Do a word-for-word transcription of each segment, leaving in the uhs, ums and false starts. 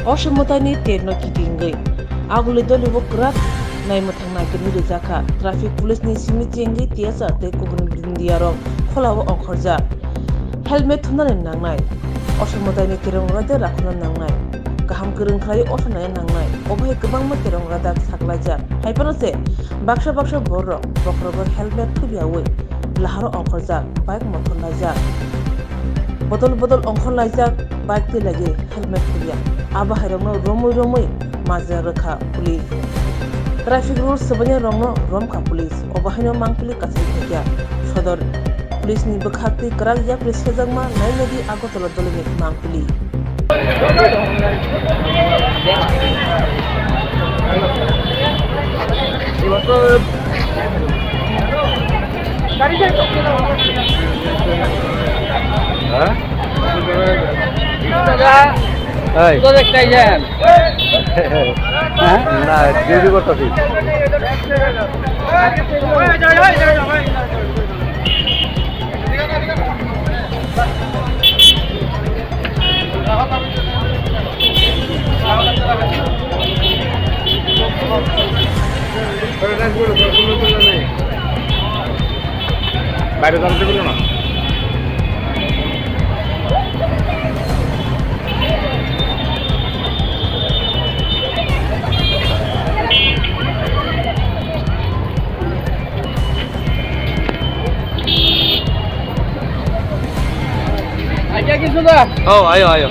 Osomwtaini terno kitingwi aguli dolibo kwrak naimwthang naikolwi rwjakha. Traffic police ni simi chengwi T S R tei kubun India rok kholao ongkhorjak. Helmet thumnani nangnai, osomwtaini kerong rade rakhorna nangnai, kaham kwrwng khlai osomnani nangnai, obo hai kwbangma kerong radak saklaijak. Hai phano se baksa baksa bororok bokhorogo helmet thubiyaui laharo ongkhorjak, bike mothor laijak. Bodol bodol ongkhor laijak, bike tei lagi helmet thubiya. Abo hairokno romwi romwi majra rwkha police. Traffic rules swbainai rokno romkha police. Obo haino mangpili kasai thekya. Sodor police ni bwkhak twi kwrak yapri sejakma nainadi Agartala dolini mangpili. Hah? Hey. Hah? Na, duty করতেছি। বাইরে যাওয়া যাবে না। Oh, ayo, ayo.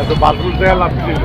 এত বাথরুম থেকে লাভ ছিল।